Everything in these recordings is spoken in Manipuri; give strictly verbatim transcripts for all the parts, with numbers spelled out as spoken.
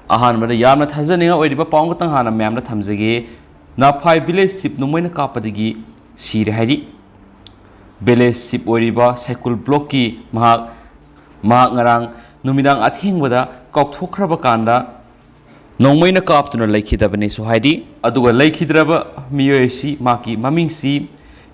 ꯑꯍꯥꯟꯕꯗ ꯌꯥꯝꯅ ꯊꯥꯖꯅꯤꯡꯉꯥꯏ ꯑꯣꯏꯔꯤꯕ ꯄꯥꯎ ꯑꯃꯇꯪ ꯍꯥꯟꯅ ꯃꯌꯥꯝꯗ ꯊꯝꯖꯒꯦ꯫ ꯅꯥꯐꯥꯏ village chief ꯅꯣꯡꯃꯩꯅ ꯀꯥꯞꯄꯗꯒꯤ ꯁꯤꯔꯦ ꯍꯥꯏꯔꯤ꯫ Village chief ꯑꯣꯏꯔꯤꯕ ꯁꯥꯏꯀꯨꯜ blockꯀꯤ ꯃꯍꯥꯛ, ꯃꯍꯥꯛ ꯉꯔꯥꯡ ꯅꯨꯃꯤꯗꯥꯡ ꯑꯊꯦꯡꯕꯗ ꯀꯥꯎꯊꯣꯛꯈ꯭ꯔꯕ ꯀꯥꯟꯗ ꯅꯣꯡꯃꯩꯅ ꯀꯥꯞꯇꯨꯅ ꯂꯩꯈꯤꯗꯕꯅꯤꯁꯨ ꯍꯥꯏꯔꯤ꯫ ꯑꯗꯨꯒ ꯂꯩꯈꯤꯗ꯭ꯔꯕ ꯃꯤꯑꯣꯏ ꯑꯁꯤ, ꯃꯍꯥꯛꯀꯤ ꯃꯃꯤꯡꯁꯤ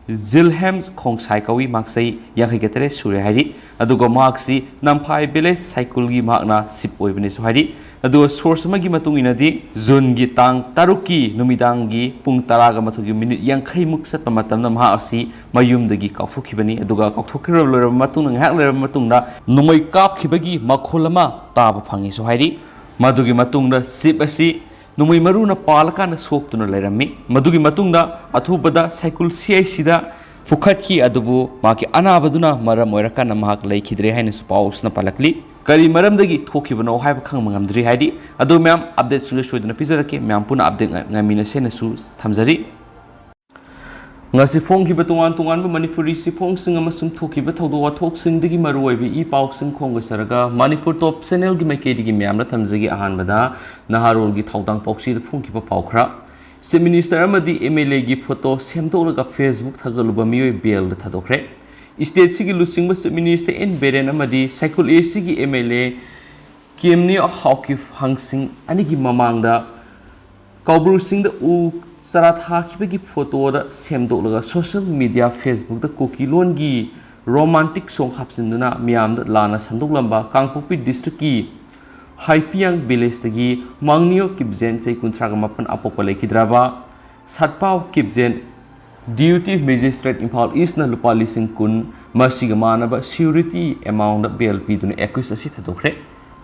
ꯖꯤꯜꯍꯦꯝꯁ ꯈꯣꯡꯁꯥꯏ ꯀꯧꯏ, ꯃꯍꯥꯛ ꯆꯍꯤ ꯌꯥꯡꯈꯩꯒ ꯇꯔꯦꯠ ꯁꯨꯔꯦ ꯍꯥꯏꯔꯤ꯫ ꯑꯗꯨꯒ ꯃꯍꯥꯛꯁꯤ ꯅꯝꯐꯥꯏ village ꯁꯥꯏꯀꯨꯜꯒꯤ ꯃꯍꯥꯛꯅ chief ꯑꯣꯏꯕꯅꯤꯁꯨ ꯍꯥꯏꯔꯤ꯫ ꯑꯗꯨꯒ source ꯑꯃꯒꯤ ꯃꯇꯨꯡ ꯏꯟꯅꯗꯤ, ꯖꯨꯟꯒꯤ ꯇꯥꯡ ꯇꯔꯨꯛꯀꯤ ꯅꯨꯃꯤꯗꯥꯡꯒꯤ ꯄꯨꯡ ꯇꯔꯥꯒ ꯃꯥꯊꯣꯏꯒꯤ minute ꯌꯥꯡꯈꯩꯃꯨꯛ ꯆꯠꯄ ꯃꯇꯝꯗ ꯃꯍꯥꯛ ꯑꯁꯤ ꯃꯌꯨꯝꯗꯒꯤ ꯀꯥꯎꯊꯣꯛꯈꯤꯕꯅꯤ꯫ ꯑꯗꯨꯒ ꯀꯥꯎꯊꯣꯛꯈꯤꯕ ꯂꯣꯏꯔꯕ ꯃꯇꯨꯡꯗ, ꯉꯥꯏꯍꯥꯛ ꯂꯩꯔꯕ ꯃꯇꯨꯡꯗ ꯅꯣꯡꯃꯩ ꯀꯥꯞꯈꯤꯕꯒꯤ ꯃꯈꯣꯜ ꯑꯃ ꯇꯥꯕ ꯐꯪꯉꯤꯁꯨ ꯍꯥꯏꯔꯤ꯫ ꯃꯗꯨꯒꯤ ꯃꯇꯨꯡꯗ chief ꯑꯁꯤ ꯅꯣꯡꯃꯩ ꯃꯔꯨꯅ ꯄꯥꯜꯂꯀꯥꯟꯗ ꯁꯣꯛꯇꯨꯅ ꯂꯩꯔꯝꯃꯤ꯫ ꯃꯗꯨꯒꯤ ꯃꯇꯨꯡꯗ ꯑꯊꯨꯕꯗ ꯁꯥꯏꯀꯨꯜ CICꯗ ꯄꯨꯈꯠꯈꯤ, ꯑꯗꯨꯕꯨ ꯃꯍꯥꯛꯀꯤ ꯑꯅꯥꯕꯗꯨꯅ ꯃꯔꯝ ꯑꯣꯏꯔꯀꯥꯟꯗ ꯃꯍꯥꯛ ꯂꯩꯈꯤꯗ꯭ꯔꯦ ꯍꯥꯏꯅꯁꯨ ꯄꯥꯎꯁꯤꯅ ꯄꯜꯂꯛꯂꯤ꯫ ꯀꯔꯤ ꯃꯔꯝꯗꯒꯤ ꯊꯣꯛꯈꯤꯕꯅꯣ ꯍꯥꯏꯕ ꯈꯪꯕ ꯉꯝꯗ꯭ꯔꯤ ꯍꯥꯏꯔꯤ꯫ ꯑꯗꯨ ꯃꯌꯥꯝ updateꯁꯤꯡꯗ ꯁꯣꯏꯗꯅ ꯄꯤꯖꯔꯛꯀꯦ꯫ ꯃꯌꯥꯝ ꯄꯨꯟꯅ update ꯉꯥꯏ-, ꯉꯥꯏꯃꯤꯟꯅꯁꯦꯅꯁꯨ ꯊꯝꯖꯔꯤ꯫ ꯉꯁꯤ ꯐꯣꯡꯈꯤꯕ ꯇꯣꯉꯥꯟ ꯇꯣꯉꯥꯟꯕ ꯃꯅꯤꯄꯨꯔꯤ ꯆꯦꯐꯣꯡꯁꯤꯡ ꯑꯃꯁꯨꯡ ꯊꯣꯛꯈꯤꯕ ꯊꯧꯗꯣꯛ ꯋꯥꯊꯣꯛꯁꯤꯡꯗꯒꯤ ꯃꯔꯨꯑꯣꯏꯕ ꯏ ꯄꯥꯎꯁꯤꯡ ꯈꯣꯝꯒꯠꯆꯔꯒ ꯃꯅꯤꯄꯨꯔ ꯇꯣꯞ ꯆꯦꯅꯦꯜꯒꯤ ꯃꯥꯏꯀꯩꯗꯒꯤ ꯃꯌꯥꯝꯗ ꯊꯝꯖꯒꯦ꯫ ꯑꯍꯥꯟꯕꯗ ꯅꯍꯥꯔꯣꯜꯒꯤ ꯊꯧꯗꯥꯡ ꯄꯥꯎꯆꯦꯗ ꯐꯣꯡꯈꯤꯕ ꯄꯥꯎ ꯈꯔ꯫ Chief Minister ꯑꯃꯗꯤ MLAꯒꯤ photo ꯁꯦꯝꯗꯣꯛꯂꯒ Facebook ꯊꯥꯒꯠꯂꯨꯕ ꯃꯤꯑꯣꯏ bailꯗ ꯊꯥꯗꯣꯛꯈ꯭ꯔꯦ꯫ Stateꯁꯤꯒꯤ ꯂꯨꯆꯤꯡꯕ Chief Minister N ꯕꯤꯔꯦꯟ ꯑꯃꯗꯤ ꯁꯥꯏꯀꯨꯜ ACꯒꯤ MLA ꯀꯦꯝꯅꯤꯌꯣ ꯍꯥꯎꯀꯤꯞ ꯍꯪꯁꯤꯡ ꯑꯅꯤꯒꯤ ꯃꯃꯥꯡꯗ ꯀꯧꯕ꯭ꯔꯨ ꯆꯤꯡꯗ ꯎ ꯆꯥꯔꯥ ꯊꯥꯈꯤꯕꯒꯤ photoꯗ ꯁꯦꯝꯗꯣꯛꯂꯒ social media Facebookꯇ ꯀꯨꯀꯤ ꯂꯣꯟꯒꯤ romantic song ꯍꯥꯞꯆꯤꯟꯗꯨꯅ ꯃꯤꯌꯥꯝꯗ ꯂꯥꯟꯅ ꯁꯟꯗꯣꯛꯂꯝꯕ ꯀꯥꯡꯄꯣꯛꯄꯤ districtꯀꯤ ꯍꯥꯏꯄꯤꯌꯥꯡ villageꯇꯒꯤ ꯃꯥꯡꯅꯤꯌꯣ ꯀꯤꯞꯖꯦꯟ, ꯆꯍꯤ ꯀꯨꯟꯊ꯭ꯔꯥꯒ ꯃꯥꯄꯟ, ꯑꯄꯣꯛꯄ ꯂꯩꯈꯤꯗ꯭ꯔꯕ ꯁꯠꯄꯥꯎ ꯀꯤꯞꯖꯦꯟ, Deputy Magistrate ꯏꯝꯐꯥꯜ Eastꯅ ꯂꯨꯄꯥ ꯂꯤꯁꯤꯡ ꯀꯨꯟ ꯃꯁꯤꯒ ꯃꯥꯟꯅꯕ surety amountꯗ bail ꯄꯤꯗꯨꯅ accused ꯑꯁꯤ ꯊꯥꯗꯣꯛꯈ꯭ꯔꯦ꯫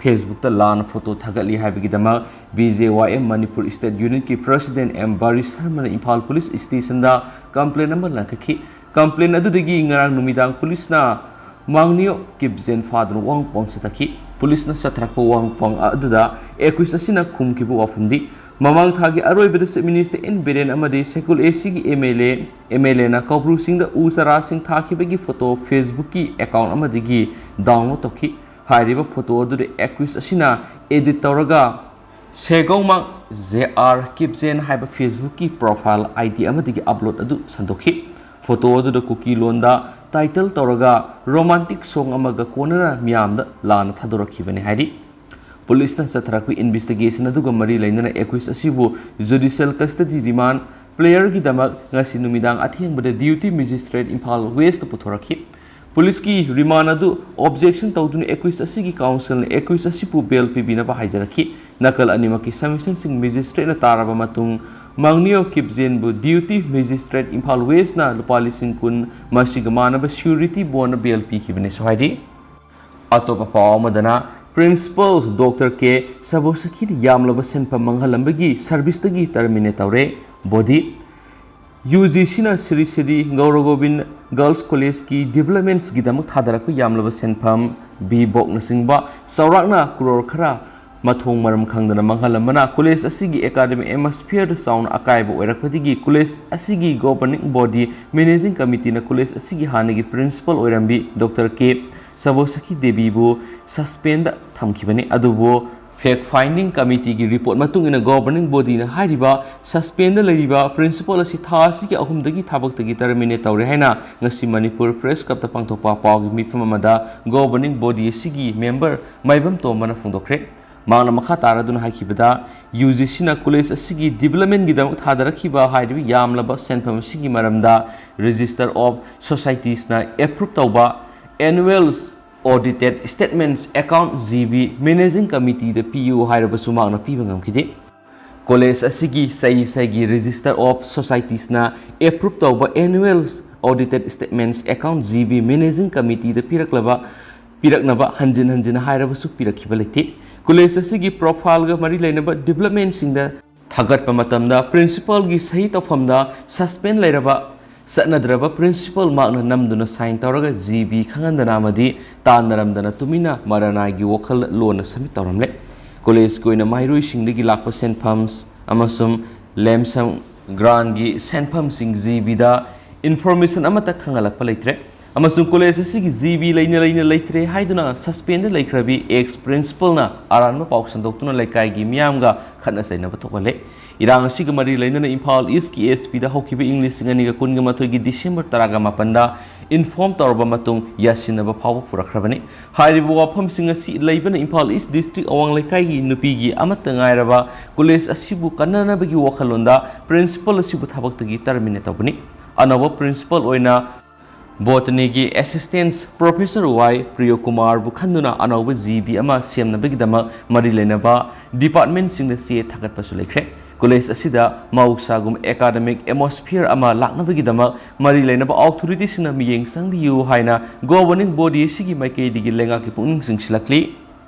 Facebookꯇ ꯂꯥꯟꯅ photo ꯊꯥꯒꯠꯂꯤ ꯍꯥꯏꯕꯒꯤꯗꯃꯛ BJYM Manipur State Unitꯀꯤ President M ꯕꯥꯔꯤ ꯁꯔꯃꯅ Imphal Police Stationꯗ complaint ꯑꯃ ꯂꯪꯈꯠꯈꯤ꯫ Complaint ꯑꯗꯨꯗꯒꯤ ꯉꯔꯥꯡ ꯅꯨꯃꯤꯗꯥꯡ policeꯅ ꯃꯥꯡꯅꯤꯌꯣ ꯀꯤꯞꯖꯦꯟ ꯐꯥꯗꯨꯅ ꯋꯥꯍꯪ ꯄꯥꯎ ꯆꯠꯊꯈꯤ꯫ Policeꯅ ꯆꯠꯊꯔꯛꯄ ꯋꯥꯍꯪ ꯄꯥꯎ ꯑꯗꯨꯗ accused ꯑꯁꯤꯅ ꯈꯨꯝꯈꯤꯕ ꯋꯥꯐꯝꯗꯤ, ꯃꯃꯥꯡ ꯊꯥꯒꯤ ꯑꯔꯣꯏꯕꯗ Chief Minister N ꯕꯤꯔꯦꯟ ꯑꯃꯗꯤ ꯁꯥꯏꯀꯨꯜ ACꯒꯤ MLA, MLAꯅ ꯀꯧꯕ꯭ꯔꯨ ꯆꯤꯡꯗ ꯎ ꯆꯥꯔꯥꯁꯤꯡ ꯊꯥꯈꯤꯕꯒꯤ photo Facebookꯀꯤ account ꯑꯃꯗꯒꯤ download ꯇꯧꯈꯤ꯫ ꯍꯥꯏꯔꯤꯕ photo ꯑꯗꯨꯗ accused ꯑꯁꯤꯅ edit ꯇꯧꯔꯒ ꯁꯦꯒꯧꯃꯥꯡ ꯖꯦ ꯑꯥꯔ ꯀꯤꯞꯖꯦꯟ ꯍꯥꯏꯕ Facebook-ꯀꯤ profile ID ꯑꯃꯗꯒꯤ upload ꯑꯗꯨ ꯁꯟꯗꯣꯛꯈꯤ꯫ Photo ꯑꯗꯨꯗ ꯀꯨꯀꯤ ꯂꯣꯟꯗ title ꯇꯧꯔꯒ romantic song ꯑꯃꯒ ꯀꯣꯟꯅꯅ ꯃꯤꯌꯥꯝꯗ ꯂꯥꯟꯅ ꯊꯥꯗꯣꯔꯛꯈꯤꯕꯅꯤ ꯍꯥꯏꯔꯤ꯫ ꯄꯨꯂꯤꯁꯅ ꯆꯠꯊꯔꯛꯄ investigation ꯑꯗꯨꯒ ꯃꯔꯤ ꯂꯩꯅꯅ accused ꯑꯁꯤꯕꯨ judicial custody remand player-ꯒꯤꯗꯃꯛ ꯉꯁꯤ ꯅꯨꯃꯤꯗꯥꯡ ꯑꯊꯦꯡꯕꯗ Deputy Magistrate ꯏꯝꯐꯥꯜ West-ꯇ ꯄꯨꯊꯣꯔꯛꯈꯤ꯫ ꯄꯨꯂꯤꯁꯀꯤ remand ꯑꯗꯨ objection ꯇꯧꯗꯨꯅ accused ꯑꯁꯤꯒꯤ counsel-ꯅ accused ꯑꯁꯤꯕꯨ bail ꯄꯤꯕꯤꯅꯕ ꯍꯥꯏꯖꯔꯛꯈꯤ꯫ ꯅꯥꯀꯜ ꯑꯅꯤꯃꯛꯀꯤ submission-ꯁꯤꯡ magistrate-ꯅ ꯇꯥꯔꯕ ꯃꯇꯨꯡ, ꯃꯥꯡꯅꯤꯌꯣ ꯀꯤꯞꯖꯦꯟꯕꯨ Deputy Magistrate ꯏꯝꯐꯥꯜ West-ꯅ ꯂꯨꯄꯥ ꯂꯤꯁꯤꯡ ꯀꯨꯟ ꯃꯁꯤꯒ ꯃꯥꯟꯅꯕ surety bond-ꯅ bail ꯄꯤꯈꯤꯕꯅꯤꯁꯨ ꯍꯥꯏꯔꯤ꯫ ꯑꯇꯣꯞꯄ ꯄꯥꯎ ꯑꯃꯗꯅ, Principal Doctor ꯀꯦ ꯁꯕꯣꯁꯈꯤꯅ ꯌꯥꯝꯂꯕ ꯁꯦꯟꯐꯝ ꯃꯥꯡꯍꯜꯂꯝꯕꯒꯤ service-ꯇꯒꯤ terminate ꯇꯧꯔꯦ꯫ ꯕꯣꯗꯤ꯫ ꯌꯨ ꯖꯤ ꯁꯤꯅ ꯁ꯭ꯔꯤ ꯁ꯭ꯔꯤ ꯒꯧꯔ ꯒꯣꯕꯤꯟ Girls College-ꯀꯤ developments-ꯒꯤꯗꯃꯛ ꯊꯥꯗꯔꯛꯄ ꯌꯥꯝꯂꯕ ꯁꯦꯟꯐꯝ, ꯕꯤ ꯕꯣꯛꯅꯆꯤꯡꯕ ꯆꯥꯎꯔꯥꯛꯅ ꯀ꯭ꯔꯣꯔ ꯈꯔ ꯃꯊꯣꯡ ꯃꯔꯝ ꯈꯪꯗꯅ ꯃꯥꯡꯍꯜꯂꯝꯕꯅ college ꯑꯁꯤꯒꯤ academic atmosphere-ꯗ ꯆꯥꯎꯅ ꯑꯀꯥꯏꯕ ꯑꯣꯏꯔꯛꯄꯗꯒꯤ college ꯑꯁꯤꯒꯤ governing body managing committee-ꯅ college ꯑꯁꯤꯒꯤ ꯍꯥꯟꯅꯒꯤ principal ꯑꯣꯏꯔꯝꯕꯤ ꯗꯣꯛꯇꯔ ꯀꯦ ꯁꯕꯣꯁꯈꯤ ꯗꯦꯕꯤꯕꯨ suspend-ꯗ ꯊꯝꯈꯤꯕꯅꯤ꯫ ꯑꯗꯨꯕꯨ fact finding committee-ꯒꯤ report ꯃꯇꯨꯡ ꯏꯟꯅ governing body-ꯅ ꯍꯥꯏꯔꯤꯕ suspend-ꯗ ꯂꯩꯔꯤꯕ principal ꯑꯁꯤ ꯊꯥ ꯑꯁꯤꯒꯤ ꯑꯍꯨꯝꯗꯒꯤ ꯊꯕꯛꯇꯒꯤ terminate ꯇꯧꯔꯦ ꯍꯥꯏꯅ ꯉꯁꯤ ꯃꯅꯤꯄꯨꯔ Press Club-ꯇ ꯄꯥꯡꯊꯣꯛꯄ ꯄꯥꯎꯒꯤ ꯃꯤꯐꯝ ꯑꯃꯗ governing body ꯑꯁꯤꯒꯤ member ꯃꯥꯏꯕꯝ ꯇꯣꯝꯕꯅ ꯐꯣꯡꯗꯣꯛꯈ꯭ꯔꯦ꯫ ꯃꯍꯥꯛꯅ ꯃꯈꯥ ꯇꯥꯔꯗꯨꯅ ꯍꯥꯏꯈꯤꯕꯗ, ꯌꯨ ꯖꯤ ꯁꯤꯅ college ꯑꯁꯤꯒꯤ development-ꯒꯤꯗꯃꯛ ꯊꯥꯗꯔꯛꯈꯤꯕ ꯍꯥꯏꯔꯤꯕ ꯌꯥꯝꯂꯕ ꯁꯦꯟꯐꯝ ꯑꯁꯤꯒꯤ ꯃꯔꯝꯗ Register of Societies-ꯅ approve ꯇꯧꯕ annual audited statements account G B managing committee-ꯗ ꯄꯤꯌꯨ ꯍꯥꯏꯔꯕꯁꯨ ꯃꯍꯥꯛꯅ ꯄꯤꯕ ꯉꯝꯈꯤꯗꯦ꯫ College ꯑꯁꯤꯒꯤ ꯆꯍꯤ ꯆꯍꯤꯒꯤ Register of Societies-ꯅ approve ꯇꯧꯕ annual audited statements account G B managing committee-ꯗ ꯄꯤꯔꯛꯂꯕ, ꯄꯤꯔꯛꯅꯕ ꯍꯟꯖꯤꯟ ꯍꯟꯖꯤꯟ ꯍꯥꯏꯔꯕꯁꯨ ꯄꯤꯔꯛꯈꯤꯕ ꯂꯩꯇꯦ꯫ College ꯑꯁꯤꯒꯤ profile-ꯒ ꯃꯔꯤ ꯂꯩꯅꯕ development-ꯁꯤꯡꯗ ꯊꯥꯒꯠꯄ ꯃꯇꯝꯗ principal-ꯒꯤ ꯁꯍꯤ ꯇꯧꯐꯝꯗ suspend ꯂꯩꯔꯕ ꯆꯠꯅꯗ꯭ꯔꯕ principal ꯃꯍꯥꯛꯅ ꯅꯝꯗꯨꯅ sign ꯇꯧꯔꯒ G B ꯈꯪꯍꯟꯗꯅ ꯑꯃꯗꯤ ꯇꯥꯟꯅꯔꯝꯗꯅ ꯇꯨꯃꯤꯟꯅ ꯃꯔꯅꯥꯏꯒꯤ ꯋꯥꯈꯜ ꯂꯣꯟꯅ submit ꯇꯧꯔꯝꯂꯦ꯫ College-ꯀꯤ ꯑꯣꯏꯅ ꯃꯍꯩꯔꯣꯏꯁꯤꯡꯗꯒꯤ ꯂꯥꯛꯄ ꯁꯦꯟꯐꯝ ꯑꯃꯁꯨꯡ ꯂꯦꯝꯁꯝ grant-ꯀꯤ ꯁꯦꯟꯐꯝꯁꯤꯡ G B-ꯗ information ꯑꯃꯠꯇ ꯈꯪꯍꯜꯂꯛꯄ ꯂꯩꯇ꯭ꯔꯦ꯫ ꯑꯃꯁꯨꯡ ꯀꯣꯂꯦꯖ ꯑꯁꯤꯒꯤ ꯖꯤ ꯕꯤ ꯂꯩꯅ ꯂꯩꯅ ꯂꯩꯇ꯭ꯔꯦ ꯍꯥꯏꯗꯨꯅ ꯁꯁꯄꯦꯟꯗ ꯂꯩꯈ꯭ꯔꯕꯤ ꯑꯦꯛꯁ ꯄ꯭ꯔꯤꯟꯁꯤꯄꯜꯅ ꯑꯔꯥꯟꯕ ꯄꯥꯎ ꯁꯟꯗꯣꯛꯇꯨꯅ ꯂꯩꯀꯥꯏꯒꯤ ꯃꯤꯌꯥꯝꯒ ꯈꯠꯅ ꯆꯩꯅꯕ ꯊꯣꯛꯍꯜꯂꯦ꯫ ꯏꯔꯥꯡ ꯑꯁꯤꯒ ꯃꯔꯤ ꯂꯩꯅꯅ ꯏꯝꯐꯥꯜ ꯏꯁꯀꯤ ꯑꯦꯁ ꯄꯤꯗ ꯍꯧꯈꯤꯕ ꯏꯪ ꯂꯤꯁꯤꯡ ꯑꯅꯤꯒ ꯀꯨꯟꯒ ꯃꯥꯊꯣꯏꯒꯤ ꯗꯤꯁꯦꯝꯕꯔ ꯇꯔꯥꯒ ꯃꯥꯄꯟꯗ ꯏꯟꯐꯣꯔꯝ ꯇꯧꯔꯕ ꯃꯇꯨꯡ ꯌꯥꯁꯤꯟꯅꯕ ꯐꯥꯎꯕ ꯄꯨꯔꯛꯈ꯭ꯔꯕꯅꯤ꯫ ꯍꯥꯏꯔꯤꯕ ꯋꯥꯐꯝꯁꯤꯡ ꯑꯁꯤ ꯂꯩꯕꯅ ꯏꯝꯐꯥꯜ ꯏꯁ ꯗꯤꯁꯇ꯭ꯔꯤꯛ ꯑꯋꯥꯡ ꯂꯩꯀꯥꯏꯒꯤ ꯅꯨꯄꯤꯒꯤ ꯑꯃꯠꯇ ꯉꯥꯏꯔꯕ ꯀꯣꯂꯦꯖ ꯑꯁꯤꯕꯨ ꯀꯟꯅꯅꯕꯒꯤ ꯋꯥꯈꯜꯂꯣꯟꯗ ꯄ꯭ꯔꯤꯟꯁꯤꯄꯜ ꯑꯁꯤꯕꯨ ꯊꯕꯛꯇꯒꯤ ꯇꯔꯃꯤꯅꯦꯠ ꯇꯧꯕꯅꯤ꯫ ꯑꯅꯧꯕ ꯄ꯭ꯔꯤꯟꯁꯤꯄꯜ ꯑꯣꯏꯅ ꯕꯣꯇꯅꯤꯒꯤ ꯑꯦꯁꯤꯁꯇꯦꯟꯁ ꯄ꯭ꯔꯣꯐꯦꯁꯔ ꯋꯥꯏ ꯄ꯭ꯔꯤꯌꯣꯀꯨꯃꯥꯔꯕꯨ ꯈꯟꯗꯨꯅ ꯑꯅꯧꯕ ꯖꯤ ꯕꯤ ꯑꯃ ꯁꯦꯝꯅꯕꯒꯤꯗꯃꯛ ꯃꯔꯤ ꯂꯩꯅꯕ ꯗꯤꯄꯥꯔꯠꯃꯦꯟꯁꯤꯡꯗ ꯆꯦ ꯊꯥꯒꯠꯄꯁꯨ ꯂꯩꯈ꯭ꯔꯦ꯫ ꯀꯣꯂꯦꯖ ꯑꯁꯤꯗ ꯃꯍꯧꯁꯥꯒꯨꯝ ꯑꯦꯀꯥꯗꯃꯤꯛ ꯑꯦꯠꯃꯣꯁꯐꯤꯌꯔ ꯑꯃ ꯂꯥꯛꯅꯕꯒꯤꯗꯃꯛ ꯃꯔꯤ ꯂꯩꯅꯕ ꯑꯣꯊꯣꯔꯤꯇꯤꯁꯤꯡꯅ ꯃꯤꯠꯌꯦꯡ ꯆꯪꯕꯤꯌꯨ ꯍꯥꯏꯅ ꯒꯣꯕꯔꯅꯤꯡ ꯕꯣꯗꯤ ꯑꯁꯤꯒꯤ ꯃꯥꯏꯀꯩꯗꯒꯤ ꯂꯩꯉꯥꯛꯀꯤ ꯄꯨꯛꯅꯤꯡ ꯆꯤꯡꯁꯤꯜꯂꯛꯂꯤ꯫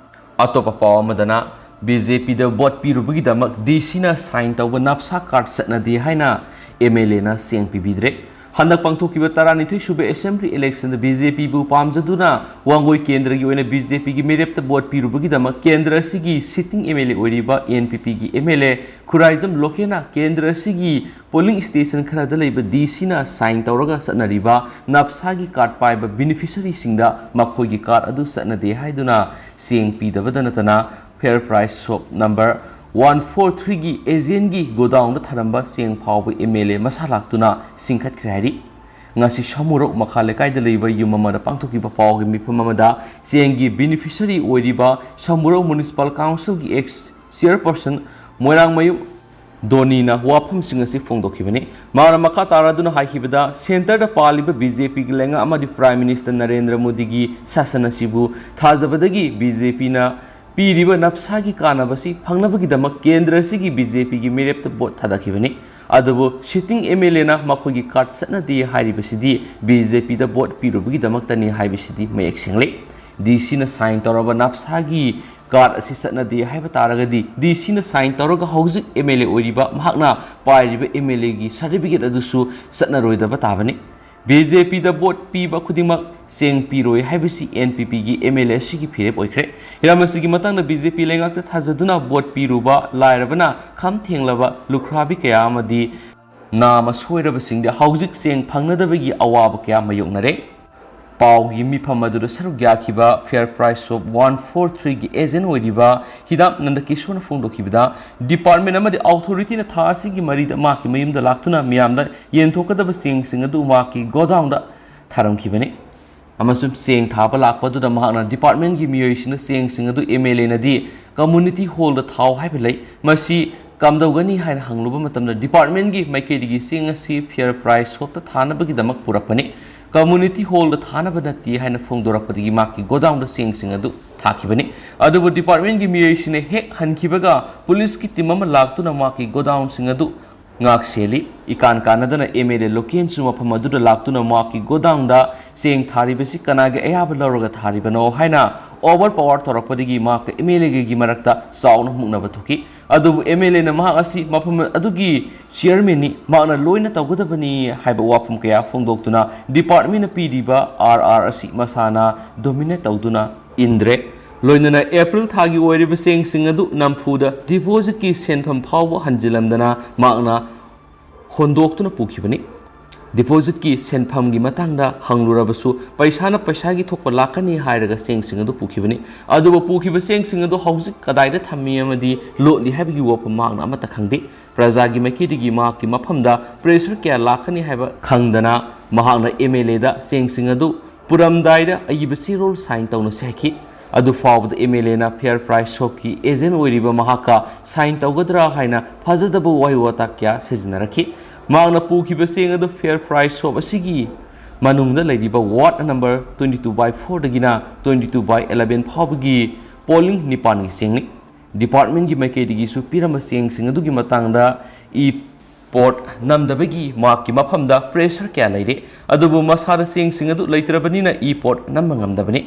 ꯑꯇꯣꯞꯄ ꯄꯥꯎ ꯑꯃꯗꯅ, ꯕꯤ ꯖꯦ ꯄꯤꯗ ꯚꯣꯠ ꯄꯤꯔꯨꯕꯒꯤꯗꯃꯛ ꯗꯤ ꯁꯤꯅ ꯁꯥꯏꯟ ꯇꯧꯕ ꯅꯞꯁꯥ ꯀꯥꯔꯗ ꯆꯠꯅꯗꯦ ꯍꯥꯏꯅ ꯑꯦꯝ ꯑꯦꯜ ꯑꯦꯅ ꯆꯦꯡ ꯄꯤꯕꯤꯗ꯭ꯔꯦ꯫ ꯍꯟꯗꯛ ꯄꯥꯡꯊꯣꯛꯈꯤꯕ ꯇꯔꯥꯅꯤꯊꯣꯏ ꯁꯨꯕ ꯑꯦꯁꯦꯝꯕ꯭ꯂꯤ ꯏꯂꯦꯛꯁꯟꯗ ꯕꯤ ꯖꯦ ꯄꯤꯕꯨ ꯄꯥꯝꯖꯗꯨꯅ ꯋꯥꯡꯒꯣꯏ ꯀꯦꯟꯗ꯭ꯔꯒꯤ ꯑꯣꯏꯅ ꯕꯤ ꯖꯦ ꯄꯤꯒꯤ ꯃꯤꯔꯦꯞꯇ ꯚꯣꯠ ꯄꯤꯔꯨꯕꯒꯤꯗꯃꯛ ꯀꯦꯟꯗ꯭ꯔ ꯑꯁꯤꯒꯤ ꯁꯤꯇꯤꯡ ꯑꯦꯝ ꯑꯦꯜ ꯑꯦ ꯑꯣꯏꯔꯤꯕ ꯑꯦꯟ ꯄꯤ ꯄꯤꯒꯤ ꯑꯦꯝ ꯑꯦꯜ ꯑꯦ ꯈꯨꯔꯥꯏꯖꯝ ꯂꯣꯀꯦꯅ ꯀꯦꯟꯗ꯭ꯔ ꯑꯁꯤꯒꯤ ꯄꯣꯂꯤꯡ ꯁ꯭ꯇꯦꯁꯟ ꯈꯔꯗ ꯂꯩꯕ ꯗꯤ ꯁꯤꯅ ꯁꯥꯏꯟ ꯇꯧꯔꯒ ꯆꯠꯅꯔꯤꯕ ꯅꯞꯁꯥꯒꯤ ꯀꯥꯔꯗ ꯄꯥꯏꯕ ꯕꯦꯅꯤꯐꯤꯁꯔꯤꯁꯤꯡꯗ ꯃꯈꯣꯏꯒꯤ ꯀꯥꯔꯗ ꯑꯗꯨ ꯆꯠꯅꯗꯦ ꯍꯥꯏꯗꯨꯅ ꯆꯦꯡ ꯄꯤꯗꯕꯗ ꯅꯠꯇꯅ fair price shop number one four ꯊ꯭ꯔꯤꯒꯤ ꯑꯦꯖꯦꯟꯒꯤ ꯒꯣꯗꯥꯎꯟꯗ ꯊꯅꯝꯕ ꯆꯦꯡ ꯐꯥꯎꯕ ꯑꯦꯝ ꯑꯦꯜ ꯑꯦ ꯃꯁꯥ ꯂꯥꯛꯇꯨꯅ ꯆꯤꯡꯈꯠꯈ꯭ꯔꯦ ꯍꯥꯏꯔꯤ꯫ ꯉꯁꯤ ꯁꯃꯨꯔꯧ ꯃꯈꯥ ꯂꯩꯀꯥꯏꯗ ꯂꯩꯕ ꯌꯨꯝ ꯑꯃꯗ ꯄꯥꯡꯊꯣꯛꯈꯤꯕ ꯄꯥꯎꯒꯤ ꯃꯤꯐꯝ ꯑꯃꯗ ꯆꯦꯡꯒꯤ ꯕꯦꯅꯤꯐꯤꯁꯔꯤ ꯑꯣꯏꯔꯤꯕ ꯁꯃꯨꯔꯧ ꯃ꯭ꯌꯨꯅꯤꯁꯤꯄꯥꯜ ꯀꯥꯎꯟꯁꯤꯜꯒꯤ ꯑꯦꯛꯁ ꯆꯤꯌꯔꯄꯔꯁꯟ ꯃꯣꯏꯔꯥꯡꯃꯌꯨꯝ ꯗꯣꯅꯤꯅ ꯋꯥꯐꯝꯁꯤꯡ ꯑꯁꯤ ꯐꯣꯡꯗꯣꯛꯈꯤꯕꯅꯤ꯫ ꯃꯍꯥꯛꯅ ꯃꯈꯥ ꯇꯥꯔꯗꯨꯅ ꯍꯥꯏꯈꯤꯕꯗ, ꯁꯦꯟꯇꯔꯗ ꯄꯥꯜꯂꯤꯕ ꯕꯤ ꯖꯦ ꯄꯤꯒꯤ ꯂꯩꯉꯥꯛ ꯑꯃꯗꯤ ꯄ꯭ꯔꯥꯏꯝ ꯃꯤꯅꯤꯁꯇꯔ ꯅꯔꯦꯟꯗ꯭ꯔ ꯃꯣꯗꯤꯒꯤ ꯁꯥꯁꯟ ꯑꯁꯤꯕꯨ ꯊꯥꯖꯕꯗꯒꯤ ꯕꯤ ꯖꯦ ꯄꯤꯅ ꯄꯤꯔꯤꯕ ꯅꯞꯁꯥꯒꯤ ꯀꯥꯟꯅꯕ ꯑꯁꯤ ꯐꯪꯅꯕꯒꯤꯗꯃꯛ ꯀꯦꯟꯗ꯭ꯔ ꯑꯁꯤꯒꯤ ꯕꯤ ꯖꯦ ꯄꯤꯒꯤ ꯃꯤꯔꯦꯞꯇ ꯚꯣꯠ ꯊꯥꯗꯈꯤꯕꯅꯤ꯫ ꯑꯗꯨꯕꯨ ꯁꯤꯇꯤꯡ ꯑꯦꯝ ꯑꯦꯜ ꯑꯦꯅ ꯃꯈꯣꯏꯒꯤ ꯀꯥꯔꯗ ꯆꯠꯅꯗꯦ ꯍꯥꯏꯔꯤꯕꯁꯤꯗꯤ ꯕꯤ ꯖꯦ ꯄꯤꯗ ꯚꯣꯠ ꯄꯤꯔꯨꯕꯒꯤꯗꯃꯛꯇꯅꯤ ꯍꯥꯏꯕꯁꯤꯗꯤ ꯃꯌꯦꯛ ꯁꯦꯡꯂꯦ꯫ ꯗꯤ ꯁꯤꯅ ꯁꯥꯏꯟ ꯇꯧꯔꯕ ꯅꯞꯁꯥꯒꯤ ꯀꯥꯔꯗ ꯑꯁꯤ ꯆꯠꯅꯗꯦ ꯍꯥꯏꯕ ꯇꯥꯔꯒꯗꯤ, ꯗꯤ ꯁꯤꯅ ꯁꯥꯏꯟ ꯇꯧꯔꯒ ꯍꯧꯖꯤꯛ ꯑꯦꯝ ꯑꯦꯜ ꯑꯦ ꯑꯣꯏꯔꯤꯕ ꯃꯍꯥꯛꯅ ꯄꯥꯏꯔꯤꯕ ꯑꯦꯝ ꯑꯦꯜ ꯑꯦꯒꯤ ꯁꯥꯔꯇꯤꯐꯤꯀꯦꯠ ꯑꯗꯨꯁꯨ ꯆꯠꯅꯔꯣꯏꯗꯕ ꯇꯥꯕꯅꯤ꯫ ꯕꯤ ꯖꯦ ꯄꯤꯗ ꯚꯣꯠ ꯄꯤꯕ ꯈꯨꯗꯤꯡꯃꯛ ꯆꯦꯡ ꯄꯤꯔꯣꯏ ꯍꯥꯏꯕꯁꯤ ꯑꯦꯟ ꯄꯤ ꯄꯤꯒꯤ ꯑꯦꯝ ꯑꯦꯜ ꯑꯦ ꯑꯁꯤꯒꯤ ꯐꯤꯔꯦꯞ ꯑꯣꯏꯈ꯭ꯔꯦ꯫ ꯍꯤꯔꯝ ꯑꯁꯤꯒꯤ ꯃꯇꯥꯡꯗ ꯕꯤ ꯖꯦ ꯄꯤ ꯂꯩꯉꯥꯛꯇ ꯊꯥꯖꯗꯨꯅ ꯚꯣꯠ ꯄꯤꯔꯨꯕ ꯂꯥꯏꯔꯕꯅ ꯈꯝ ꯊꯦꯡꯂꯕ ꯂꯨꯈ꯭ꯔꯥꯕꯤ ꯀꯌꯥ ꯑꯃꯗꯤ ꯅꯥꯃ ꯁꯣꯏꯔꯕꯁꯤꯡꯗꯤ ꯍꯧꯖꯤꯛ ꯆꯦꯡ ꯐꯪꯅꯗꯕꯒꯤ ꯑꯋꯥꯕ ꯀꯌꯥ ꯃꯥꯌꯣꯛꯅꯔꯦ꯫ ꯄꯥꯎꯒꯤ ꯃꯤꯐꯝ ꯑꯗꯨꯗ ꯁꯔꯨꯛ ꯌꯥꯈꯤꯕ Fair Price Shop one four three ꯒꯤ agent ꯑꯣꯏꯔꯤꯕ ꯍꯤꯗꯥꯝ ꯅꯟꯗꯀꯤꯁꯣꯔꯅ ꯐꯣꯡꯗꯣꯛꯈꯤꯕꯗ, department ꯑꯃꯗꯤ authority ꯅ ꯊꯥ ꯑꯁꯤꯒꯤ ꯃꯔꯤꯗ ꯃꯍꯥꯛꯀꯤ ꯃꯌꯨꯝꯗ ꯂꯥꯛꯇꯨꯅ ꯃꯤꯌꯥꯝꯗ ꯌꯦꯟꯊꯣꯛꯀꯗꯕ ꯆꯦꯡꯁꯤꯡ ꯑꯗꯨ ꯃꯍꯥꯛꯀꯤ godown ꯗ ꯊꯥꯔꯝꯈꯤꯕꯅꯤ꯫ ꯑꯃꯁꯨꯡ ꯆꯦꯡ ꯊꯥꯕ ꯂꯥꯛꯄ ꯑꯗꯨꯗ ꯃꯍꯥꯛꯅ department ꯒꯤ ꯃꯤꯑꯣꯏꯁꯤꯡꯅ ꯆꯦꯡꯁꯤꯡ ꯑꯗꯨ M L A ꯅꯗꯤ community hall ꯗ ꯊꯥꯎ ꯍꯥꯏꯕ ꯂꯩ, ꯃꯁꯤ ꯀꯝꯗꯧꯒꯅꯤ ꯍꯥꯏꯅ ꯍꯪꯂꯨꯕ ꯃꯇꯝꯗ, department ꯒꯤ ꯃꯥꯏꯀꯩꯗꯒꯤ ꯆꯦꯡ ꯑꯁꯤ Fair Price Shop ꯇ ꯊꯥꯅꯕꯒꯤꯗꯃꯛ ꯄꯨꯔꯛꯄꯅꯤ, community hall ꯗ ꯊꯥꯅꯕ ꯅꯠꯇꯦ ꯍꯥꯏꯅ ꯐꯣꯡꯗꯣꯔꯛꯄꯗꯒꯤ ꯃꯍꯥꯛꯀꯤ godown ꯗ ꯆꯦꯡꯁꯤꯡ ꯑꯗꯨ ꯊꯥꯈꯤꯕꯅꯤ꯫ ꯑꯗꯨꯕꯨ department ꯒꯤ ꯃꯤꯑꯣꯏꯁꯤꯡꯅ ꯍꯦꯛ ꯍꯟꯈꯤꯕꯒ police ꯀꯤ team ꯑꯃ ꯂꯥꯛꯇꯨꯅ ꯃꯍꯥꯛꯀꯤ godown ꯁꯤꯡ ꯑꯗꯨ ꯉꯥꯛ ꯁꯦꯜꯂꯤ꯫ ꯏꯀꯥꯟ ꯀꯥꯟꯅꯗꯅ M L A ꯂꯣꯀꯦꯟꯁꯨ ꯃꯐꯝ ꯑꯗꯨꯗ ꯂꯥꯛꯇꯨꯅ ꯃꯍꯥꯛꯀꯤ godown ꯗ ꯆꯦꯡ ꯊꯥꯔꯤꯕꯁꯤ ꯀꯅꯥꯒꯤ ꯑꯌꯥꯕ ꯂꯧꯔꯒ ꯊꯥꯔꯤꯕꯅꯣ ꯍꯥꯏꯅ overpower ꯇꯧꯔꯛꯄꯗꯒꯤ ꯃꯍꯥꯛꯀ M L A ꯒꯒꯤ ꯃꯔꯛꯇ ꯆꯥꯎꯅ ꯃꯨꯛꯅꯕ ꯊꯣꯛꯈꯤ꯫ ꯑꯗꯨꯕꯨ M L A ꯅ ꯃꯍꯥꯛ ꯑꯁꯤ ꯃꯐꯝ ꯑꯗꯨꯒꯤ chairman ꯅꯤ, ꯃꯍꯥꯛꯅ ꯂꯣꯏꯅ ꯇꯧꯒꯗꯕꯅꯤ ꯍꯥꯏꯕ ꯋꯥꯐꯝ ꯀꯌꯥ ꯐꯣꯡꯗꯣꯛꯇꯨꯅ department ꯅ ꯄꯤꯔꯤꯕ R R ꯑꯁꯤ ꯃꯁꯥꯅ dominate ꯇꯧꯗꯨꯅ ꯏꯟꯗ꯭ꯔꯦ꯫ ꯂꯣꯏꯅꯅ April ꯊꯥꯒꯤ ꯑꯣꯏꯔꯤꯕ ꯆꯦꯡꯁꯤꯡ ꯑꯗꯨ ꯅꯝꯐꯨꯗ deposit ꯀꯤ ꯁꯦꯟꯐꯝ ꯐꯥꯎꯕ ꯍꯟꯖꯤꯜꯂꯝꯗꯅ ꯃꯍꯥꯛꯅ ꯍꯣꯟꯗꯣꯛꯇꯨꯅ ꯄꯨꯈꯤꯕꯅꯤ꯫ Deposit ꯀꯤ ꯁꯦꯟꯐꯝꯒꯤ ꯃꯇꯥꯡꯗ ꯍꯪꯂꯨꯔꯕꯁꯨ, ꯄꯩꯁꯥꯅ ꯄꯩꯁꯥꯒꯤ ꯊꯣꯛꯄ ꯂꯥꯛꯀꯅꯤ ꯍꯥꯏꯔꯒ ꯆꯦꯡꯁꯤꯡ ꯑꯗꯨ ꯄꯨꯈꯤꯕꯅꯤ꯫ ꯑꯗꯨꯕꯨ ꯄꯨꯈꯤꯕ ꯆꯦꯡꯁꯤꯡ ꯑꯗꯨ ꯍꯧꯖꯤꯛ ꯀꯗꯥꯏꯗ ꯊꯝꯃꯤ ꯑꯃꯗꯤ ꯂꯣꯠꯂꯤ ꯍꯥꯏꯕꯒꯤ ꯋꯥꯐꯝ ꯃꯍꯥꯛꯅ ꯑꯃꯠꯇ ꯈꯪꯗꯦ꯫ ꯄ꯭ꯔꯖꯥꯒꯤ ꯃꯥꯏꯀꯩꯗꯒꯤ ꯃꯍꯥꯛꯀꯤ ꯃꯐꯝꯗ pressure ꯀꯌꯥ ꯂꯥꯛꯀꯅꯤ ꯍꯥꯏꯕ ꯈꯪꯗꯅ ꯃꯍꯥꯛꯅ M L A ꯗ ꯆꯦꯡꯁꯤꯡ ꯑꯗꯨ ꯄꯨꯔꯝꯗꯥꯏꯗ ꯑꯏꯕ ꯆꯦꯔꯣꯜ sign ꯇꯧꯅꯁꯤ ꯍꯥꯏꯈꯤ꯫ ꯑꯗꯨ ꯐꯥꯎꯕꯗ M L A ꯅ Fair Price Shop ꯀꯤ agent ꯑꯣꯏꯔꯤꯕ ꯃꯍꯥꯛꯀ sign ꯇꯧꯒꯗ꯭ꯔꯥ ꯍꯥꯏꯅ ꯐꯖꯗꯕ ꯋꯥꯍꯩ ꯋꯥꯇꯥ ꯀꯌꯥ ꯁꯤꯖꯤꯟꯅꯔꯛꯈꯤ꯫ ꯃꯍꯥꯛꯅ ꯄꯨꯈꯤꯕ ꯆꯦꯡ ꯑꯗꯨ Fair Price Shop ꯑꯁꯤꯒꯤ ꯃꯅꯨꯡꯗ ꯂꯩꯔꯤꯕ ward number twenty two by four ꯗꯒꯤꯅ twenty two by eleven ꯐꯥꯎꯕꯒꯤ polling ꯅꯤꯄꯥꯟꯒꯤ ꯆꯦꯡꯅꯤ꯫ Department ꯀꯤ ꯃꯥꯏꯀꯩꯗꯒꯤꯁꯨ ꯄꯤꯔꯝꯕ ꯆꯦꯡꯁꯤꯡ ꯑꯗꯨꯒꯤ ꯃꯇꯥꯡꯗ e-pot ꯅꯝꯗꯕꯒꯤ ꯃꯍꯥꯛꯀꯤ ꯃꯐꯝꯗ pressure ꯀꯌꯥ ꯂꯩꯔꯦ꯫ ꯑꯗꯨꯕꯨ ꯃꯁꯥꯗ ꯆꯦꯡꯁꯤꯡ ꯑꯗꯨ ꯂꯩꯇ꯭ꯔꯕꯅꯤꯅ e-pot ꯅꯝꯕ ꯉꯝꯗꯕꯅꯤ꯫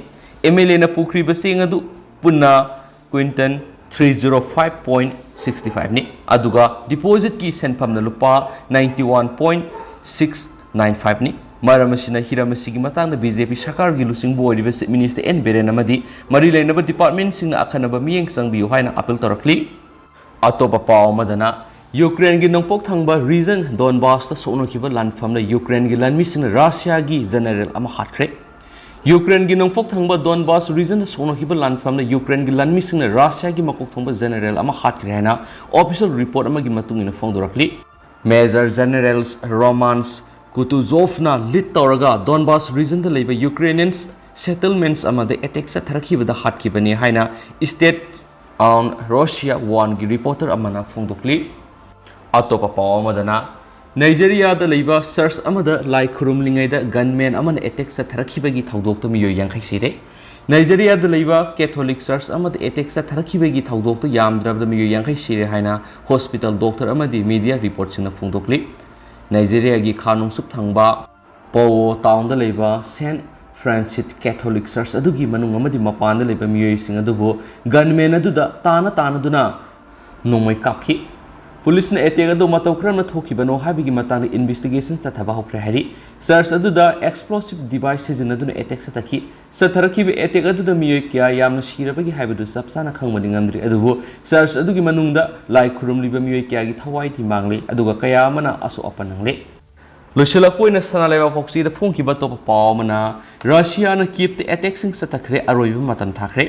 M L A ꯅ ꯄꯨꯈ꯭ꯔꯤꯕ ꯆꯦꯡ ꯑꯗꯨ ꯄꯨꯟꯅ quintal three zero five point sixty five ꯅꯤ, ꯑꯗꯨꯒ deposit ꯀꯤ ꯁꯦꯟꯐꯝꯅ ꯂꯨꯄꯥ ninety one point six nine five ꯅꯤ꯫ ꯃꯔꯝ ꯑꯁꯤꯅ ꯍꯤꯔꯝ ꯑꯁꯤꯒꯤ ꯃꯇꯥꯡꯗ B J P ꯁꯔꯀꯥꯔꯒꯤ ꯂꯨꯆꯤꯡꯕ ꯑꯣꯏꯔꯤꯕ Chief Minister N Biren ꯑꯃꯗꯤ ꯃꯔꯤ ꯂꯩꯅꯕ department ꯁꯤꯡꯅ ꯑꯈꯟꯅꯕ ꯃꯤꯠꯌꯦꯡ ꯆꯪꯕꯤꯌꯨ ꯍꯥꯏꯅ appeal ꯇꯧꯔꯛꯂꯤ꯫ ꯑꯇꯣꯞꯄ ꯄꯥꯎ ꯑꯃꯗꯅ, Ukraine ꯒꯤ ꯅꯣꯡꯄꯣꯛ ꯊꯪꯕ region Donbas ꯇ ꯁꯣꯛꯅꯈꯤꯕ ꯂꯥꯟꯐꯝꯗ Ukraine ꯒꯤ ꯂꯥꯟꯃꯤꯁꯤꯡꯅ Russia ꯒꯤ general ꯑꯃ ꯍꯥꯠꯈ꯭ꯔꯦ꯫ ꯌꯨꯀ꯭ꯔꯦꯟꯒꯤ ꯅꯣꯡꯄꯣꯛ ꯊꯪꯕ ꯗꯣꯟꯕꯥꯁ ꯔꯤꯖꯟꯗ ꯁꯣꯛꯅꯈꯤꯕ ꯂꯥꯟꯐꯝꯗ ꯌꯨꯀ꯭ꯔꯦꯟꯒꯤ ꯂꯥꯟꯃꯤꯁꯤꯡꯅ ꯔꯁꯤꯌꯥꯒꯤ ꯃꯀꯣꯛ ꯊꯣꯡꯕ ꯖꯦꯅꯔꯦꯜ ꯑꯃ ꯍꯥꯠꯈ꯭ꯔꯦ ꯍꯥꯏꯅ ꯑꯣꯐꯤꯁꯤꯌꯦꯜ ꯔꯤꯄꯣꯔꯠ ꯑꯃꯒꯤ ꯃꯇꯨꯡ ꯏꯟꯅ ꯐꯣꯡꯗꯣꯔꯛꯂꯤ꯫ ꯃꯦꯖꯔ ꯖꯦꯅꯔꯦꯜ ꯔꯣꯃꯥꯟꯁ ꯀꯨꯇꯨꯖꯣꯐꯅ ꯂꯤꯗ ꯇꯧꯔꯒ ꯗꯣꯟꯕꯥꯁ ꯔꯤꯖꯟꯗ ꯂꯩꯕ ꯌꯨꯀ꯭ꯔꯦꯅꯤꯌꯟ ꯁꯦꯇꯜꯃꯦꯟꯠꯁ ꯑꯃꯗ ꯑꯦꯇꯦꯛ ꯆꯠꯊꯔꯛꯈꯤꯕꯗ ꯍꯥꯠꯈꯤꯕꯅꯤ ꯍꯥꯏꯅ ꯏꯁꯇꯦꯠ ꯑꯣꯟ ꯔꯁꯤꯌꯥ ꯋꯥꯟꯒꯤ ꯔꯤꯄꯣꯔꯇꯔ ꯑꯃꯅ ꯐꯣꯡꯗꯣꯛꯂꯤ꯫ ꯑꯇꯣꯞꯄ ꯄꯥꯎ ꯑꯃꯗꯅ, ꯅꯥꯏꯖꯦꯔꯤꯌꯥꯗ ꯂꯩꯕ ꯆꯔꯆ ꯑꯃꯗ ꯂꯥꯏ ꯈꯨꯔꯨꯝꯂꯤꯉꯩꯗ ꯒꯟꯃꯦꯟ ꯑꯃꯅ ꯑꯦꯇꯦꯛ ꯆꯠꯊꯔꯛꯈꯤꯕꯒꯤ ꯊꯧꯗꯣꯛꯇ ꯃꯤꯑꯣꯏ ꯌꯥꯡꯈꯩ ꯁꯤꯔꯦ꯫ ꯅꯥꯏꯖꯦꯔꯤꯌꯥꯗ ꯂꯩꯕ ꯀꯦꯊꯣꯂꯤꯛ ꯆꯔꯆ ꯑꯃꯗ ꯑꯦꯇꯦꯛ ꯆꯠꯊꯔꯛꯈꯤꯕꯒꯤ ꯊꯧꯗꯣꯛꯇ ꯌꯥꯝꯗ꯭ꯔꯕꯗ ꯃꯤꯑꯣꯏ ꯌꯥꯡꯈꯩ ꯁꯤꯔꯦ ꯍꯥꯏꯅ ꯍꯣꯁꯄꯤꯇꯥꯜ ꯗꯣꯛꯇꯔ ꯑꯃꯗꯤ ꯃꯤꯗꯤꯌꯥ ꯔꯤꯄꯣꯔꯠꯁꯤꯡꯅ ꯐꯣꯡꯗꯣꯛꯂꯤ꯫ ꯅꯥꯏꯖꯦꯔꯤꯌꯥꯒꯤ ꯈꯥ ꯅꯣꯡꯆꯨꯞ ꯊꯪꯕ ꯄꯣꯋꯣ ꯇꯥꯎꯟꯗ ꯂꯩꯕ ꯁꯦꯟꯠ ꯐ꯭ꯔꯥꯟꯁꯤꯁ ꯀꯦꯊꯣꯂꯤꯛ ꯆꯔꯆ ꯑꯗꯨꯒꯤ ꯃꯅꯨꯡ ꯑꯃꯗꯤ ꯃꯄꯥꯟꯗ ꯂꯩꯕ ꯃꯤꯑꯣꯏꯁꯤꯡ ꯑꯗꯨꯕꯨ ꯒꯟꯃꯦꯟ ꯑꯗꯨꯗ ꯇꯥꯅ ꯇꯥꯅꯗꯨꯅ ꯅꯣꯡꯃꯩ ꯀꯥꯞꯈꯤ꯫ ꯄꯨꯂꯤꯁꯅ ꯑꯦꯇꯦꯛ ꯑꯗꯨ ꯃꯇꯧ ꯀꯔꯝꯅ ꯊꯣꯛꯈꯤꯕꯅꯣ ꯍꯥꯏꯕꯒꯤ ꯃꯇꯥꯡꯗ ꯏꯟꯚꯦꯁꯇꯤꯒꯦꯁꯟ ꯆꯠꯊꯕ ꯍꯧꯈ꯭ꯔꯦ ꯍꯥꯏꯔꯤ꯫ ꯆꯔꯆ ꯑꯗꯨꯗ ꯑꯦꯛꯁꯄ꯭ꯂꯣꯁꯤꯚ ꯗꯤꯚꯥꯏꯁ ꯁꯤꯖꯤꯟꯅꯗꯨꯅ ꯑꯦꯇꯦꯛ ꯆꯠꯊꯈꯤ꯫ ꯆꯠꯊꯔꯛꯈꯤꯕ ꯑꯦꯇꯦꯛ ꯑꯗꯨꯗ ꯃꯤꯑꯣꯏ ꯀꯌꯥ ꯌꯥꯝꯅ ꯁꯤꯔꯕꯒꯤ ꯍꯥꯏꯕꯗꯨ ꯆꯞ ꯆꯥꯅ ꯈꯪꯕꯗꯤ ꯉꯝꯗ꯭ꯔꯤ, ꯑꯗꯨꯕꯨ ꯆꯔꯆ ꯑꯗꯨꯒꯤ ꯃꯅꯨꯡꯗ ꯂꯥꯏ ꯈꯨꯔꯨꯝꯂꯤꯕ ꯃꯤꯑꯣꯏ ꯀꯌꯥꯒꯤ ꯊꯋꯥꯏꯗꯤ ꯃꯥꯡꯂꯤ, ꯑꯗꯨꯒ ꯀꯌꯥ ꯑꯃꯅ ꯑꯁꯣꯛ ꯑꯄꯟ ꯅꯪꯂꯤ꯫ ꯂꯣꯏꯁꯤꯜꯂꯛꯄ ꯑꯣꯏꯅ ꯁꯅꯥ ꯂꯩꯕꯥꯛ ꯄꯥꯎꯆꯦꯗ ꯐꯣꯡꯈꯤꯕ ꯑꯇꯣꯞꯄ ꯄꯥꯎ ꯑꯃꯅ, ꯔꯁꯤꯌꯥꯅ ꯀꯤꯞꯇ ꯑꯦꯇꯦꯛꯁꯤꯡ ꯆꯠꯊꯈ꯭ꯔꯦ, ꯑꯔꯣꯏꯕ ꯃꯇꯝ ꯊꯥꯈ꯭ꯔꯦ꯫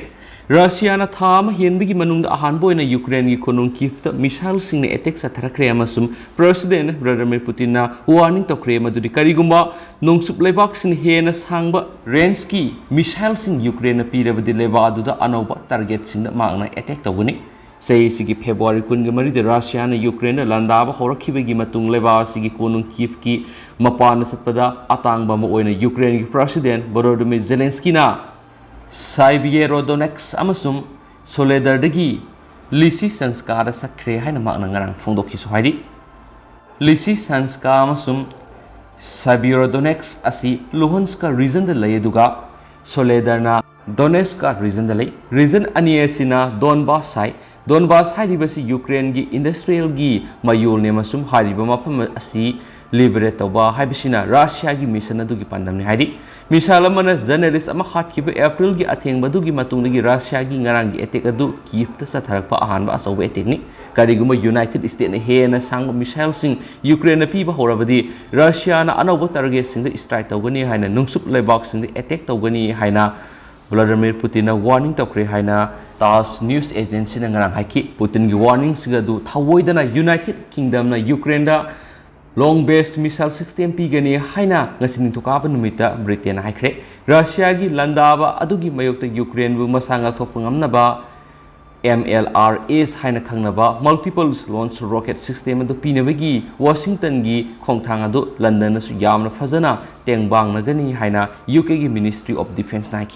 ꯔꯁꯤꯌꯥꯅ ꯊꯥ ꯑꯃ ꯍꯦꯟꯕꯒꯤ ꯃꯅꯨꯡꯗ ꯑꯍꯥꯟꯕ ꯑꯣꯏꯅ ꯌꯨꯀ꯭ꯔꯦꯟꯒꯤ ꯀꯣꯅꯨꯡ ꯀꯤꯞꯇ ꯃꯤꯁꯥꯏꯜꯁꯤꯡꯅ ꯑꯦꯇꯦꯛ ꯆꯠꯊꯔꯛꯈ꯭ꯔꯦ ꯑꯃꯁꯨꯡ ꯄ꯭ꯔꯦꯁꯤꯗꯦꯟꯠ ꯚ꯭ꯂꯥꯗꯤꯃꯤꯔ ꯄꯨꯇꯤꯟꯅ ꯋꯥꯔꯅꯤꯡ ꯇꯧꯈ꯭ꯔꯦ ꯃꯗꯨꯗꯤ ꯀꯔꯤꯒꯨꯝꯕ ꯅꯣꯡꯆꯨꯞ ꯂꯩꯕꯥꯛꯁꯤꯡꯅ ꯍꯦꯟꯅ ꯁꯥꯡꯕ ꯔꯦꯟꯖꯀꯤ ꯃꯤꯁꯥꯏꯜꯁꯤꯡ ꯌꯨꯀ꯭ꯔꯦꯟꯅ ꯄꯤꯔꯕꯗꯤ ꯂꯩꯕꯥꯛ ꯑꯗꯨꯗ ꯑꯅꯧꯕ ꯇꯥꯔꯒꯦꯠꯁꯤꯡꯗ ꯃꯍꯥꯛꯅ ꯑꯦꯇꯦꯛ ꯇꯧꯒꯅꯤ꯫ ꯆꯍꯤ ꯑꯁꯤꯒꯤ ꯐꯦꯕ꯭ꯔꯨꯋꯥꯔꯤ ꯀꯨꯟꯒ ꯃꯔꯤꯗ ꯔꯁꯤꯌꯥꯅ ꯌꯨꯀ꯭ꯔꯦꯟꯗ ꯂꯥꯟꯗꯥꯕ ꯍꯧꯔꯛꯈꯤꯕꯒꯤ ꯃꯇꯨꯡ ꯂꯩꯕꯥꯛ ꯑꯁꯤꯒꯤ ꯀꯣꯅꯨꯡ ꯀꯤꯞꯀꯤ ꯃꯄꯥꯟꯗ ꯆꯠꯄꯗ ꯑꯇꯥꯡꯕ ꯑꯃ ꯑꯣꯏꯅ ꯌꯨꯀ꯭ꯔꯦꯟꯒꯤ ꯄ꯭ꯔꯦꯁꯤꯗꯦꯟꯠ ꯚꯣꯂꯣꯗꯤꯃꯤꯔ ꯖꯦꯂꯦꯟꯁꯀꯤꯅ ꯁꯥꯏꯕꯤꯌꯦꯔꯣꯗꯣꯅꯦꯠꯁ ꯑꯃꯁꯨꯡ ꯁꯣꯂꯦꯗꯔꯗꯒꯤ ꯂꯤꯁꯤꯆꯥꯟꯁꯀꯥꯗ ꯆꯠꯈ꯭ꯔꯦ ꯍꯥꯏꯅ ꯃꯍꯥꯛꯅ ꯉꯔꯥꯡ ꯐꯣꯡꯗꯣꯛꯈꯤꯁꯨ ꯍꯥꯏꯔꯤ꯫ ꯂꯤꯁꯤꯆꯥꯟꯁꯀꯥ ꯑꯃꯁꯨꯡ ꯁꯥꯏꯕꯤꯌꯦꯔꯣꯗꯣꯅꯦꯠꯁ ꯑꯁꯤ ꯂꯨꯍꯟꯁꯀ ꯔꯤꯖꯟꯗ ꯂꯩ, ꯑꯗꯨꯒ ꯁꯣꯂꯦꯗꯔꯅ ꯗꯣꯅꯦꯠꯁꯀ ꯔꯤꯖꯟꯗ ꯂꯩ꯫ ꯔꯤꯖꯟ ꯑꯅꯤ ꯑꯁꯤꯅ ꯗꯣꯟꯕꯥꯁ ꯍꯥꯏ꯫ ꯗꯣꯟꯕꯥꯁ ꯍꯥꯏꯔꯤꯕꯁꯤ ꯌꯨꯀ꯭ꯔꯦꯟꯒꯤ ꯏꯟꯗꯁꯇ꯭ꯔꯤꯌꯦꯜꯒꯤ ꯃꯌꯣꯜꯅꯤ ꯑꯃꯁꯨꯡ ꯍꯥꯏꯔꯤꯕ ꯃꯐꯝ ꯑꯁꯤ ꯂꯤꯕꯔꯦꯠ ꯇꯧꯕ ꯍꯥꯏꯕꯁꯤꯅ ꯔꯁꯤꯌꯥꯒꯤ ꯃꯤꯁꯟ ꯑꯗꯨꯒꯤ ꯄꯥꯟꯗꯝꯅꯤ ꯍꯥꯏꯔꯤ꯫ ꯃꯤꯁꯥꯏꯜ ꯑꯃꯅ ꯖꯔꯅꯦꯂꯤꯁ ꯑꯃ ꯍꯥꯠꯈꯤꯕ ꯑꯦꯄ꯭ꯔꯤꯜꯒꯤ ꯑꯊꯦꯡꯕꯗꯨꯒꯤ ꯃꯇꯨꯡꯗꯒꯤ ꯔꯁꯤꯌꯥꯒꯤ ꯉꯔꯥꯡꯒꯤ ꯑꯦꯇꯦꯛ ꯑꯗꯨ ꯀꯤꯞꯇ ꯆꯠꯊꯔꯛꯄ ꯑꯍꯥꯟꯕ ꯑꯆꯧꯕ ꯑꯦꯇꯦꯛꯅꯤ꯫ ꯀꯔꯤꯒꯨꯝꯕ ꯌꯨꯅꯥꯏꯇꯦꯗ ꯁ꯭ꯇꯦꯠꯅ ꯍꯦꯟꯅ ꯁꯥꯡꯕ ꯃꯤꯁꯥꯏꯜꯁꯤꯡ ꯌꯨꯀ꯭ꯔꯦꯟꯗ ꯄꯤꯕ ꯍꯧꯔꯕꯗꯤ, ꯔꯁꯤꯌꯥꯅ ꯑꯅꯧꯕ ꯇꯥꯔꯒꯦꯠꯁꯤꯡꯗ ꯁ꯭ꯇ꯭ꯔꯥꯏꯛ ꯇꯧꯒꯅꯤ ꯍꯥꯏꯅ, ꯅꯨꯡꯆꯨꯞ ꯂꯩꯕꯥꯛꯁꯤꯡꯗ ꯑꯦꯇꯦꯛ ꯇꯧꯒꯅꯤ ꯍꯥꯏꯅ ꯚ꯭ꯂꯥꯗꯤꯃꯤꯔ ꯄꯨꯇꯤꯟꯅ ꯋꯥꯔꯅꯤꯡ ꯇꯧꯈ꯭ꯔꯦ ꯍꯥꯏꯅ ꯇꯥꯁ ꯅ꯭ꯌꯨꯁ ꯑꯦꯖꯦꯟꯁꯤꯅ ꯉꯔꯥꯡ ꯍꯥꯏꯈꯤ꯫ ꯄꯨꯇꯤꯟꯒꯤ ꯋꯥꯔꯅꯤꯡꯁꯤꯡ ꯑꯗꯨ ꯊꯧꯑꯣꯏꯗꯅ ꯌꯨꯅꯥꯏꯇꯦꯗ ꯀꯤꯡꯗꯝꯅ ꯌꯨꯀ꯭ꯔꯦꯟꯗ ꯂꯣꯡ ꯔꯦꯟꯖ ꯃꯤꯁꯥꯏꯜ ꯁꯤꯁꯇꯦꯝ ꯄꯤꯒꯅꯤ ꯍꯥꯏꯅ ꯉꯁꯤ ꯅꯤꯡꯊꯧꯀꯥꯕ ꯅꯨꯃꯤꯠꯇ ꯕ꯭ꯔꯤꯇꯦꯟꯅ ꯍꯥꯏꯈ꯭ꯔꯦ꯫ ꯔꯁꯤꯌꯥꯒꯤ ꯂꯥꯟꯗꯥꯕ ꯑꯗꯨꯒꯤ ꯃꯥꯌꯣꯛꯇ ꯌꯨꯀ꯭ꯔꯦꯟꯕꯨ ꯃꯁꯥ ꯉꯥꯛꯊꯣꯛꯄ ꯉꯝꯅꯕ ꯑꯦꯝ ꯑꯦꯜ ꯑꯥꯔ ꯑꯦꯁ ꯍꯥꯏꯅ ꯈꯪꯅꯕ ꯃꯜꯇꯤꯄꯜ ꯂꯣꯟꯆ ꯔꯣꯀꯦꯠ ꯁꯤꯁꯇꯦꯝ ꯑꯗꯨ ꯄꯤꯅꯕꯒꯤ ꯋꯥꯁꯤꯡꯇꯟꯒꯤ ꯈꯣꯡꯊꯥꯡ ꯑꯗꯨ ꯂꯟꯗꯟꯅꯁꯨ ꯌꯥꯝꯅ ꯐꯖꯅ ꯇꯦꯡꯕꯥꯡꯅꯒꯅꯤ ꯍꯥꯏꯅ ꯌꯨ ꯀꯦꯒꯤ ꯃꯤꯅꯤꯁꯇ꯭ꯔꯤ ꯑꯣꯐ ꯗꯤꯐꯦꯟꯁꯅ ꯍꯥꯏꯈꯤ꯫